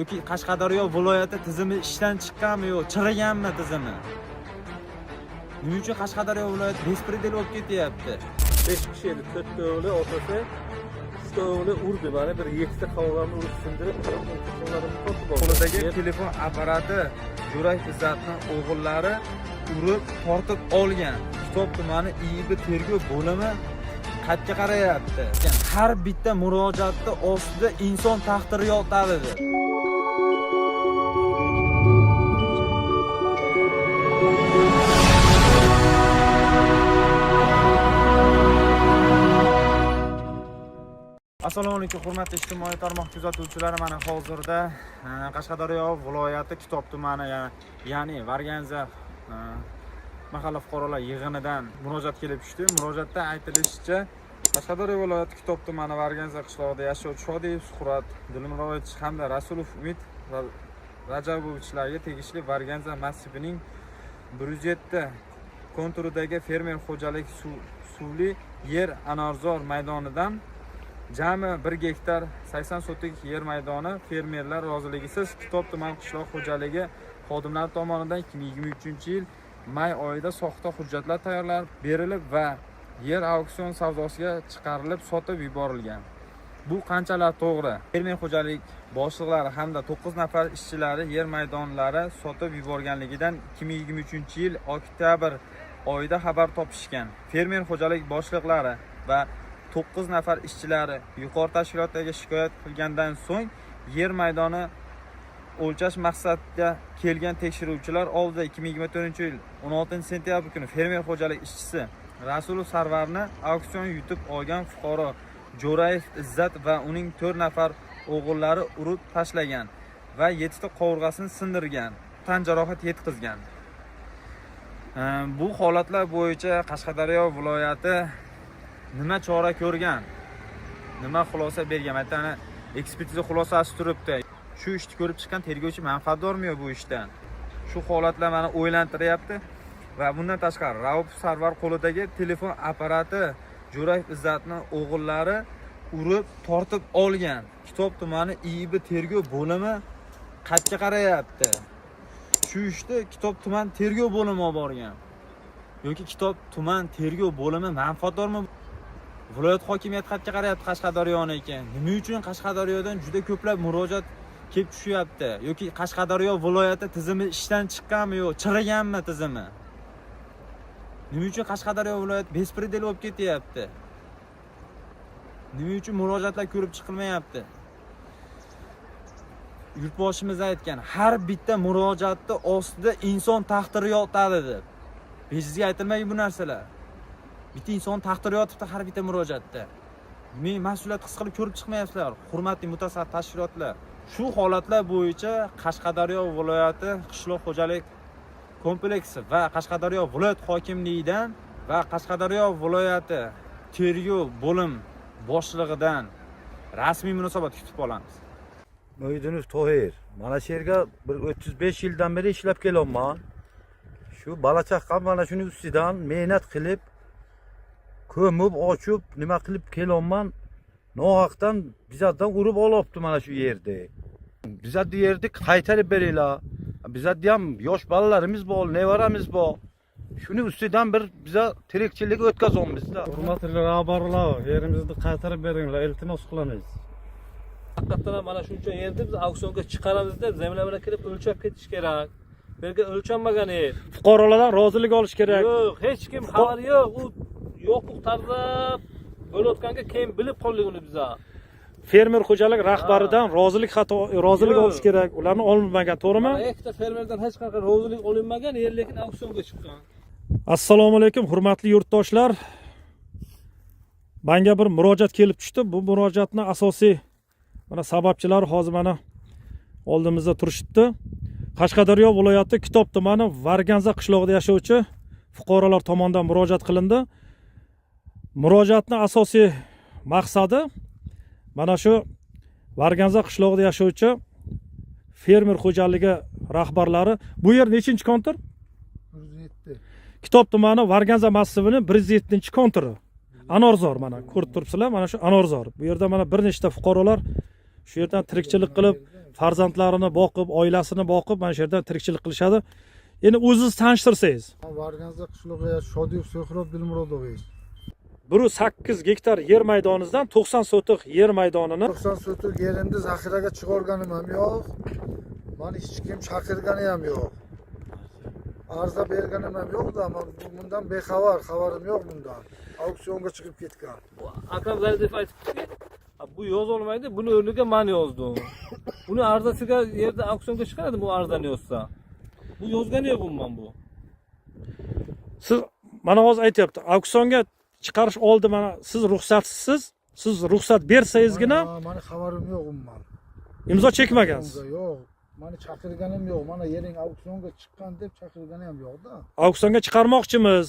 Yoki Qashqadaryo viloyati tizimi ishdan chiqqanmi yo chiriganmi tizimi? Nima uchun Qashqadaryo viloyati беспредел bo'lib ketyapti? 5 kishi edi, to'rtta o'g'li, otasi, uchta o'g'li urdi mani, bir yettita qovurg'amni urib sindirib, qo'llarimni tortib oldi. Qo'lidagi telefon apparati Jo'rayev Izzatni o'g'illari urib tortib olgan. Kitob tumani IIB tergov bo'limi qayerga qarayapti? Har bitta murojaatni ostida inson taqdiri yotadi deb. Assalomu alaykum, hurmatli ijtimoiy tarmoq kuzatuvchilari. Mana hozirda Qashqadaryo viloyati Kitob tumani, ya'ni Varganza mahalla fuqarolar yig'inidan murojaat kelib tushdi. Murojaatda aytilishicha, Qashqadaryo viloyati Kitob tumani Varganza qishlog'ida yashovchi Shodiyev Suhrat Dilmurovich hamda Rasulov Umid Rajabovichlarga tegishli Varganza massivining 107 konturidagi fermer xo'jalik suvli yer Anorzor maydonidan jami 1 gektar 80 sotik yer maydoni fermerlar roziligisiz Kitob tuman qishloq xo'jaligi xodimlari tomonidan 2023-yil may oyida soxta hujjatlar tayyorlab berilib va yer auksion savdosiga chiqarilib sotib yuborilgan. Bu qanchalar to'g'ri? Fermer xo'jalik boshliqlari hamda 9 nafar ishchilari yer maydonlari sotib yuborganligidan 2023-yil oktyabr oyida xabar topishgan. Fermer xo'jalik boshliqlari va 9 nafar ishchilari yuqori tashkilotlarga shikoyat qilgandan so'ng yer maydoni o'lchash maqsadida kelgan tekshiruvchilar oldida 2024-yil 16 sentyabr kuni fermer xo'jalik ishchisi Rasulov Sarvarni auksion yutib olgan fuqaro Jo'rayev Izzat va uning 4 nafar o'g'illari urib tashlagan va 7 ta qovurg'asini sindirgan, tan jarohat yetkazgan. Bu holatlar bo'yicha Qashqadaryo viloyati nima chora ko'rgan? Nima xulosa bergan? Mana ekspertiza xulosasi turibdi. Shu ishni ko'rib chiqqan tergovchi manfaatdormi yo bu ishdan? Shu holatlar meni o'ylantiryapti va bundan tashqari Rauf Sarvar qo'lidagi telefon apparati Jo'rayev Izzatni o'g'illari urib tortib olgan. Kitob tumani IIB tergov bo'limi qayerga qarayapti? Shu ishni Kitob tuman tergov bo'limi olib borgan. Yoki Kitob tuman tergov bo'limi manfaatdormi? Viloyat hokimiyati qayerga qarayapti Qashqadaryoniki? Nima uchun Qashqadaryodan juda ko'plab murojaat kelib tushyapti? Yoki Qashqadaryo viloyati tizimi ishdan chiqqanmi yo chiriganmi tizimi? Nima uchun Qashqadaryo viloyati беспредел bo'lib ketyapti? Nima uchun murojaatlar ko'rib chiqilmayapti? Yurtboshimiz aytgan, har bitta murojaatni ostida inson taqdiri yotadi deb. Bejizga aytilmagan bu narsalar. Bitta inson taqdiri yotibdi har bitta murojaatda. Men mas'uliyat his qilib ko'rib chiqmayapsizlar, hurmatli mutasaddi tashkilotlar. Shu holatlar bo'yicha Qashqadaryo viloyati qishloq xo'jalik kompleksi va Qashqadaryo viloyat hokimligidan va Qashqadaryo viloyati tergov bo'lim boshlig'idan rasmiy munosabat kutib qolamiz. Muhiddinov Tohir. Mana shu yerga bir 35 yildan beri ishlab kelyapman. Shu bola chaqam mana shuni ustidan mehnat qilib, ko'mib, ochib, nima qilib kelyapman. Nohaqdan bizlardan urib olyapti mana shu yerni. Bizlarni yerni qaytarib beringlar. Bizlarni ham yosh bolalarimiz bor, nevaramiz bor. Shuni ustidan bir biza tirikchilik o'tkazamiz-da. Hurmatli rahbarlar, yerimizni qaytarib beringlar, iltimos qilamiz. Haqiqatdan ham mana shuncha yerni biz auksionga chiqaramiz deb zemlya bilan kelib o'lchab ketish kerak. Bu yerga o'lchanmagan yer. Fuqarolardan rozilik olish kerak. Yo'q, hech kim xabari yo'q. U yo'q tarzda bo'layotganga keyin bilib qoldik uni biza. Fermer xo'jalik rahbaridan rozilik xati, rozilik Yo'q. olish kerak. Ularni olmagan, to'g'rimi? Mana ikkita fermerdan hech qanaqa rozilik olinmagan, yer lekin auksionga chiqqan. Assalomu alaykum, hurmatli yurtdoshlar. Menga bir murojaat kelib tushdi. Bu murojaatni asosiy mana sababchilari hozir mana oldimizda turishibdi. Qashqadaryo viloyati Kitob tumani Varganza qishlog'ida yashovchi fuqarolar tomonidan murojaat qilindi. Murojaatning asosiy maqsadi mana shu Varganza qishlog'ida yashovchi fermer xo'jaligi rahbarlari. Bu yer nechinchi kontur? Kitob tumani Varganza massivini 107 konturi. Anorzor, mana ko'rib turibsizlar, mana shu Anorzor. Bu yerda mana bir nechta fuqarolar shu yerdan tirikchilik qilib, Farzandlarini boqib, oilasini boqib, mana shu yerda tirikchilik qilishadi. Endi o'zingiz tanishtirsangiz. Varganza qishlog'i, Shodiyev Suhrob Dilmurodovich. 108 gektar yer maydoningizdan 90 sotix yer maydonini 90 sotix yerimni zaxiraga chiqarganim ham yo'q. Mani hech kim chaqirgani ham yo'q. Arza berganim ham yo'q-da, man bundan bexabar, xabarim yo'q bundan. Auksionga chiqib ketgan. Akram Zaridev aytibdiki, bu yozolmaydi, buni o'rniga man yozdim. Buni arzasiga yerda auksionga chiqaradi bu arzani yozsa. Bu yozgani yo'q umuman bu. Siz mana hozir aytyapti, auksionga chiqarish oldi, mana siz ruxsatsiz, siz ruxsat bersangizgina. Mani xabarim yo'q umuman. Imzo chekmagansiz. Auksionga yo'q. Mani chaqirganim yo'q. Mana yering auksionga chiqqan deb chaqirgani ham yo'q-da. Auksionga chiqarmoqchimiz,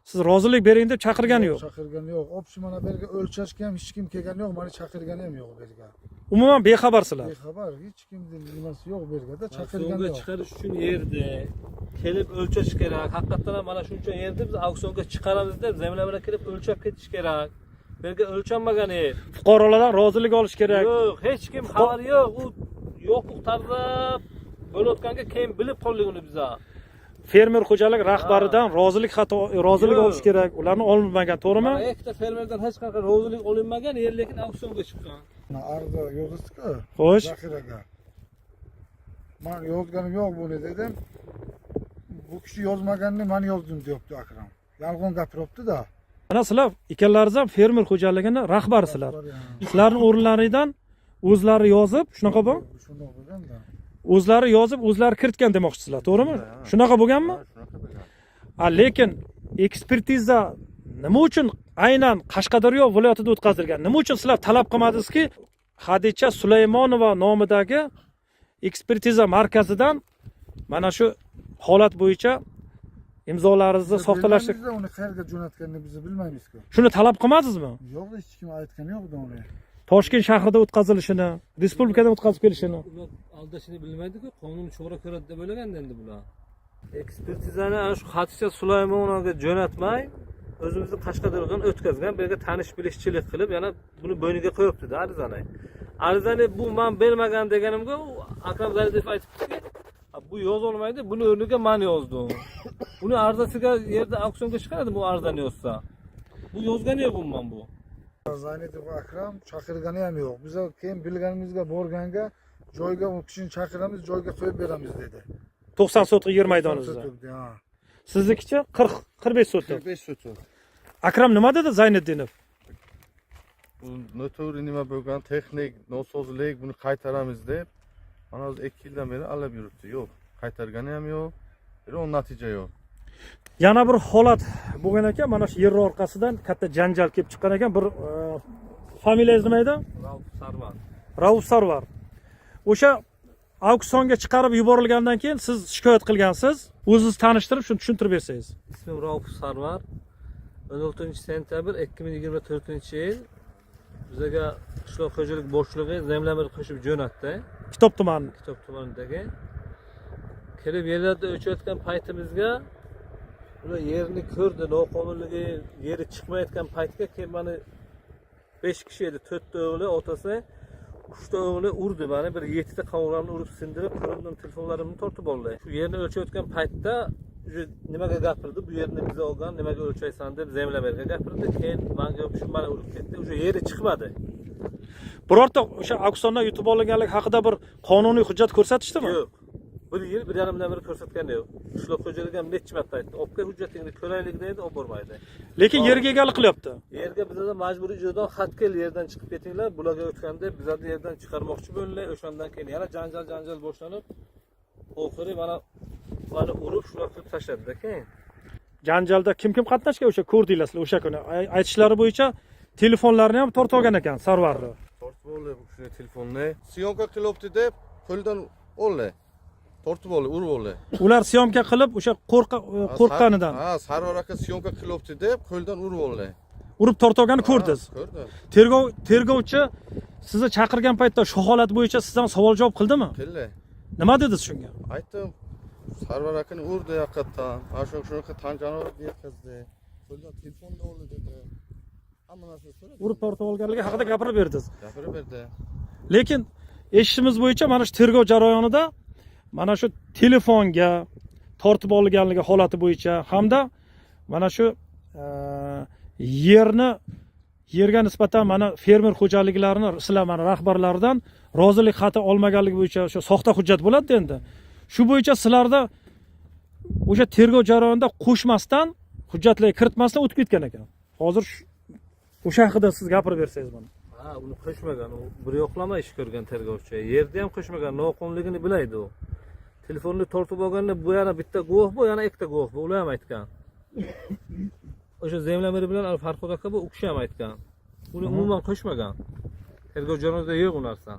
siz rozilik bering deb chaqirgani yo'q. Chaqirgani yo'q. Общий mana bu yerga o'lchashga ham hech kim kelgani yo'q, mani chaqirgani ham yo'q bu yerga. Umuman bexabarsizlar. Bexabar, hech kimning nimasi yo'q bu yerga-da, chaqirgani Auksionga yo'q. chiqarish uchun yerni kelib o'lchash kerak. Haqiqatdan ham mana shuncha yerni biz auksionga chiqaramiz deb zemla bilan kelib o'lchab ketish kerak. Bu yerga o'lchanmagan yer. Fuqarolardan rozilik olish kerak. Yo'q, hech kim xabari yo'q. U yo'q tarzda bo'layotganga keyin bilib qoldik uni biza. Fermer xo'jalik rahbaridan rozilik xati, rozilik Yo'q. olish kerak, ularni olmagan, to'g'rimi? Mana ikkita fermerdan hech qanaqa rozilik olinmagan, yer lekin auksionga chiqqan. Mana arza yozishdi-ku. Xo'sh. Zaxiraga. Man yozganim yo'q buni dedim. Bu kishi yozmaganini man yozdim deyapti Akram. Yolg'on gapiryapti-da. Mana sizlar ikkalaringiz ham fermer xo'jaligini rahbarisizlar. Sizlarni o'rinlaringdan o'zlari yozib, shunaqa bu? Shundoq bo'lganda. O'zlari yozib, o'zlari kiritgan demoqchisizlar, to'g'rimi? Shunaqa bo'lganmi? Shunaqa bo'lgan. A, lekin ekspertiza nima uchun aynan Qashqadaryo viloyatida o'tkazilgan? Nima uchun sizlar talab qilmadingizki, Hadicha Sulaymonova nomidagi ekspertiza markazidan mana shu holat bo'yicha imzolaringizni soxtalashtir Bilmaymiz-da uni qayerga jo'natganini biz bilmaymiz-ku. Shuni talab qilmadingizmi? Yo'q, hech kim aytgani yo'q-da uni. Toshkent shahrida o'tkazilishini, respublikada o'tkazib kelishini. Ular aldashini bilmaydi-ku, qonun chora ko'radi deb o'ylaganda endi bular. Ekspertizani ana shu Xaticha Sulaymonovaga jo'natmay, o'zimizni Qashqadaryodan o'tkazgan, bu yerga tanish bilishchilik qilib, yana buni bo'yniga qo'yibdi-da arizani. Arizani bu man bermagan deganimga u Akram Zaridev aytibdiki, bu yozolmaydi, buni o'rniga man yozdim. Buni arzasiga yerda auksionga chiqaradi bu arzani yozsa. Bu yozgani yo'q umuman bu. Zaynidov Akram chaqirgani ham yo'q. Biz keyin bilganimizga borganga joyga u kishini chaqiramiz, joyga qo'yib beramiz dedi. 90 sotix yer maydoningizda. Sotuvdi, ha. Siznikichi 40, 45 sotix. 45 sotix. Akram nima dedi Zaynidinov? Bu noto'g'ri nima bo'lgan, texnik nosozlik, buni qaytaramiz deb mana hozir 2 yildan beri alab yuribdi. Yo'q, qaytargani ham yo'q. Biron natija yo'q. Yana bir holat bo'lgan ekan, mana shu yer orqasidan katta janjal kelib chiqqan ekan. Bir familiyangiz nima edi? Rauf Sarvar. Rauf Sarvar. O'sha auksionga chiqarib yuborilgandan keyin siz shikoyat qilgansiz. O'zingiz tanishtirib, shuni tushuntirib bersangiz. İsmim Rauf Sarvar. 16 sentabr 2024 yil bizaga qishloq xo'jalik boshlig'i zemlamir qo'shib jo'natdi. Kitob tumani. Kitob tumanidagi. Kelib yerlarda o'chayotgan paytimizga ular yerni ko'rdi, noqonunligi, yeri chiqmayotgan paytga keyin mani 5 kishi edi, 4 ta o'g'li, otasi, 3 ta o'g'li urdi mani, bir 7 ta qovurg'amni urib sindirib, qo'limdan telefonlarimni tortib oldi. Shu yerni o'lchayotgan paytda уже nimaga gapirdi, bu yerni biza olgan, nimaga o'lchaysan deb zemlamerga gapirdi, keyin manga yopishib mani urib ketdi. Уже yeri chiqmadi. Birorta o'sha auksiondan yutib olinganlik haqida bir qonuniy hujjat ko'rsatishdimi? Yo'q. Bir yil, bir yarimdan beri ko'rsatgani yo'q. Qishloq xo'jaligi ham necha marta aytdi. Olib kel hujjatingni ko'raylik deydi, olib bormaydi. Lekin yerga egalik qilyapti. Yerga bizada majburiy ijrodan xat keldi, yerdan chiqib ketinglar, bularga o'tganda bizlarni yerdan chiqarmoqchi bo'ldilar. O'shandan keyin yana janjal janjal boshlanib, oxiri mana urib shular qilib tashladi keyin. Janjalda kim kim qatnashgan o'sha ko'rdinglar sizlar o'sha kuni. Aytishlari bo'yicha telefonlarini ham tortib olgan ekan Sarvarni. Tortib oldi bu kishini telefonni. Syomka qilyapti deb qo'ldan oldi. Tortib oldi, urib oldi. Ular syomka qilib o'sha qo'rqqanidan Ha, Sarvar aka syomka qilyapti deb qo'ldan urib oldi. Urib tortib olganini ko'rdingiz. Ha, ko'rdim. Tergovchi sizni chaqirgan paytda shu holat bo'yicha sizdan savol javob qildimi? Qildi. Nima dedingiz shunga? Aytdim, Sarvar akani urdi haqiqatdan. Mana shu shunaqa tan jarohat yetkazdi. Qo'ldan telefonni oldi dedi. Hamma narsani so'radi. Urib tortib olganligi haqida gapirib berdingiz. Gapirib berdi. Lekin Eshitishimiz bo'yicha, mana shu tergov jarayonida mana shu telefonga tortib olganligi holati bo'yicha hamda mana shu yerni, yerga nisbatan mana fermer xo'jaliklarini sizlar mana rahbarlaridan rozilik xati olmaganligi bo'yicha o'sha soxta hujjat bo'ladi endi. Shu bo'yicha sizlarda o'sha tergov jarayonida qo'shmasdan, hujjatlarga kiritmasdan o'tib ketgan ekan. Hozir o'sha haqida siz gapirib bersangiz mana. Ha, uni qo'shmagan, u bir yoqlama ish ko'rgan tergovchi. Yerda ham qo'shmagan, noqonunligini bilaydi u. Telefonni tortib olganda bu yana bitta guvoh, bu yana ikkita guvoh, bu ular ham aytgan. O'sha землемер bilan Al Farhod aka, bu u kishi ham aytgan. Uni umuman qo'shmagan. Tergov jarayonida yo'q u narsa.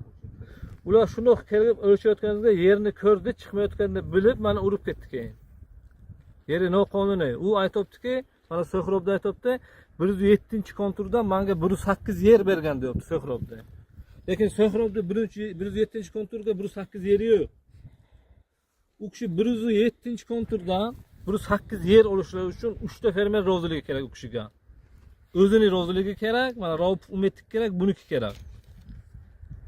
Ular shundoq kelib o'lchayotganida yerni ko'rdi, chiqmayotganini bilib mani urib ketdi keyin. Yeri noqonuniy. U aytyaptiki, mana So'hrobda aytyapti, 107-konturdan manga 108 yer bergan deyapti So'hrobda. Lekin So'hrobda birinchi 107-konturda 108 yeri yo'q. U kishi 107-konturdan 108 yer olishlari uchun 3 ta fermer roziligi kerak u kishiga. O'zining roziligi kerak, mana Rauf Umedniki kerak, buniki kerak.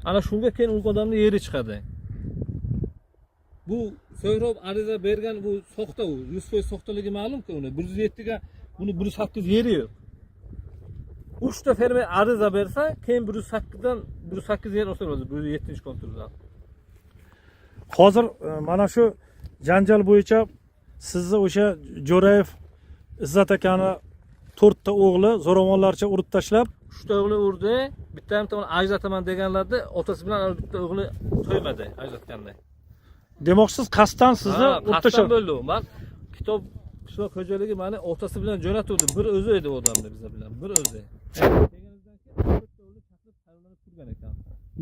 Ana shunga keyin u odamning yeri chiqadi. Bu So'hrob ariza bergan, bu soxta u. 100% soxtaligi ma'lum-ku uni. 107 ga buni 108 yeri yo'q. 3 ta fermer ariza bersa, keyin 108 dan 108 yer olsa bo'ladi, 107-konturdan. Hozir mana shu janjal bo'yicha sizni o'sha Jo'rayev Izzat akani to'rtta o'g'li zo'ravonlarcha urib tashlab, Uchta o'g'li urdi, bitta ham tomon ajrataman deganlarda otasi bilan bitta o'g'li qo'ymadi ajratganda. Demoqchisiz, qasddan sizni Ha, urib qasddan tashlab bo'ldi u. Man Kitob qishloq xo'jaligi mani otasi bilan jo'natuvdi. Bir o'zi edi u odamni biza bilan, bir o'zi. Kelganimizdan keyin to'rtta o'g'li chaqirib tayyorlanib turgan ekan.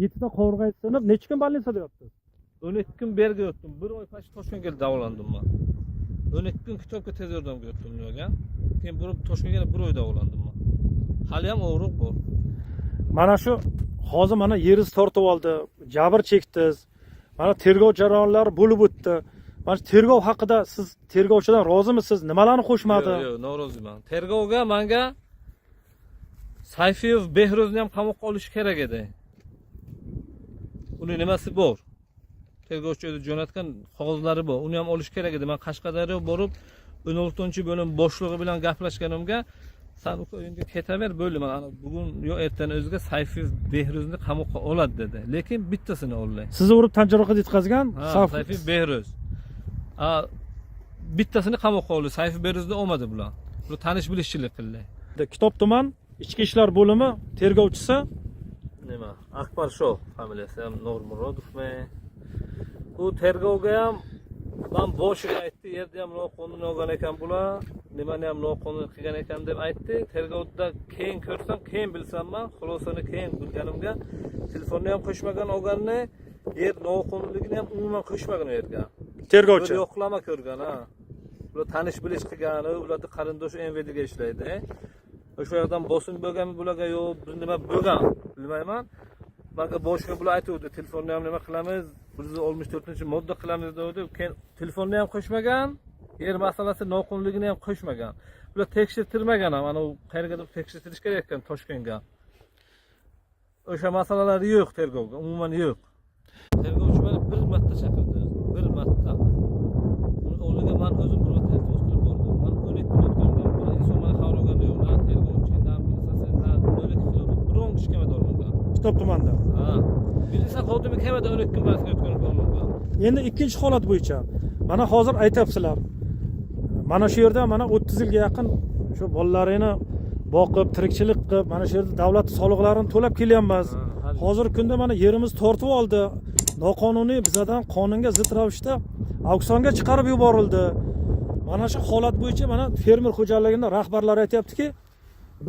Yettita qovurg'angiz sinib, necha kun больница da yotdingiz? 12 kun berga yotdim. Bir oy pash Toshkentga kelib davolandim man. 12 kun Kitobga tez yordamga yotdim nimaga. Keyin burib Toshkentga kelib bir oy davolandim man. Hali ham og'riq bor. Mana shu hozir mana yeringiz tortib oldi, jabr chekdingiz. Mana tergov jarayonlari bo'lib o'tdi. Mana shu tergov haqida siz tergovchidan rozimisiz? Nimalarni qo'shmadi? Yo'q, yo'q, noroziman. Tergovga manga Sayfiyev Behro'zni ham qamoqqa olish kerak edi. Uni nimasi bor? Tergovchi o'zi jo'natgan qog'ozlari bor. Uni ham olish kerak edi. Men Qashqadaryo borib 16-bo'lim boshlig'i bilan gaplashganimga, san uka uyingga ketaver, bo'ldi, mana bugun yo ertani o'ziga Sayfiyev Behro'zni qamoqqa oladi dedi. Lekin bittasini oldi. Sizni urib tan jarohati yetkazgan Ha, Sayfiyev Behruz. A, bittasini qamoqqa oldi. Sayfiyev Behruzni olmadi bular. Bular tanish bilishchilik qildi. Kitob tuman ichki ishlar bo'limi tergovchisi Nima? Akbar Shoh familiyasi ham Nurmurodovmi? U tergovga ham man boshiga aytdi, yerda ham noqonuniy olgan ekan bular, nimani ham noqonuniy qilgan ekan deb aytdi. Tergovda keyin ko'rsam, keyin bilsam man, xulosani keyin bilganimga telefonni ham qo'shmagan olganni, yer noqonuniyligini ham umuman qo'shmagan u yerga. Tergovchi. Bir yo'qlama ko'rgan ha. Ular tanish bilish qilgan, ularni qarindoshi МВД ga ishlaydi. O'sha yoqdan bosim bo'lganmi bularga, yo'q, bir nima bo'lgan, bilmayman. Manga boshiga bular aytuvdi, telefonni ham nima qilamiz, 164-modda qilamiz dedi. Keyin telefonni ham qo'shmagan, yer masalasi noqonunligini ham qo'shmagan. Bular tekshirtirmagan ham, ana u qayergadir tekshirtirish kerak ekan Toshkentga. O'sha masalalar yo'q tergovga, umuman yo'q. Tergovchi meni bir marta chaqirdi, bir marta. Uni oldiga man o'zim bir marta iltimos qilib bordim. Man 12 kun o'tganimda bir inson meni xabar olgani yo'q. Na tergovchi, na militsiyasi, na 02 qiluvdi. Biron kishi kelmadi oldimga. Kitob tumanda. Ha. Milisa xodimi kelmadi 12 kun barasiga o'tganimga oldimga. Endi ikkinchi holat bo'yicha mana hozir aytyapsizlar. Mana shu yerda mana 30 yilga yaqin shu bolalaringni boqib, tirikchilik qilib, mana shu yerda davlat soliqlarini to'lab kelyapmiz. Ha, hali- Hozirgi kunda mana yerimiz tortib oldi. Noqonuniy bizadan qonunga zid ravishda auksionga chiqarib yuborildi. Mana shu holat bo'yicha mana fermer xo'jaligini rahbarlari aytyaptiki,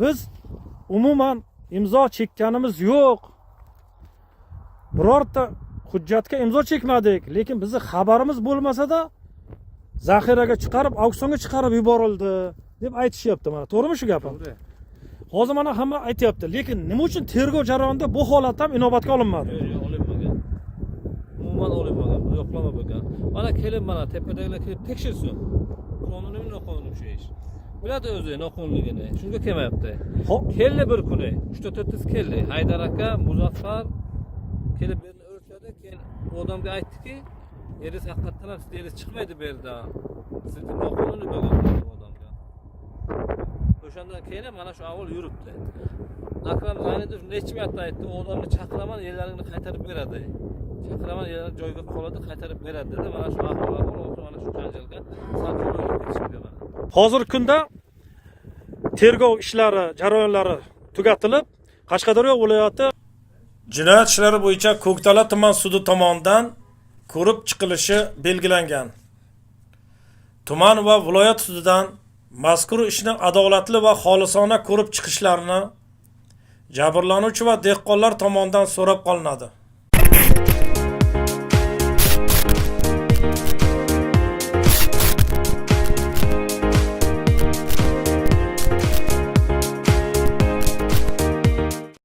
biz umuman imzo chekkanimiz yo'q. Birorta hujjatga imzo chekmadik, lekin bizni xabarimiz bo'lmasa-da zaxiraga chiqarib, auksionga chiqarib yuborildi deb aytishyapti mana. To'g'rimi shu gapim? To'g'ri. Hozir mana hamma aytyapti, lekin nima uchun tergov jarayonida bu holat ham inobatga olinmadi? Yo'q, yo'q, olinmagan. Umuman olinmagan, bu yo'qlama bo'lgan. Mana kelib, mana tepadagilar kelib tekshirsin. Qonuniymi, noqonuniymi shu ish. Biladi o'zi noqonunligini. Shunga kelmayapti. Keldi bir kuni. 3 ta 4 keldi. Haydar aka, Muzaffar kelib bu yerni o'lchadi. U odamga aytdiki, yeringiz haqiqatdan ham sizni yeringiz chiqmaydi bu yerdan. Sizni noqonuniy bo'lgan dedi u odamga. O'shandan keyin ham mana shu ahvol yuribdi. Akram Zaynidov necha marta aytdi, u odamni chaqiraman, yerlaringni qaytarib beradi. Chaqiraman, yerlaring joyiga qoladi, qaytarib beradi dedi. Mana shu ahvol oxiri mana shu janjalga sal yo'l ketishibdi mana. Hozirgi kunda tergov ishlari jarayonlari tugatilib, Qashqadaryo viloyati jinoyat ishlari bo'yicha Ko'ktala tuman sudi tomonidan ko'rib chiqilishi belgilangan. Tuman va viloyat sudidan mazkur ishni adolatli va xolisona ko'rib chiqishlarini jabrlanuvchi va dehqonlar tomonidan so'rab qolinadi.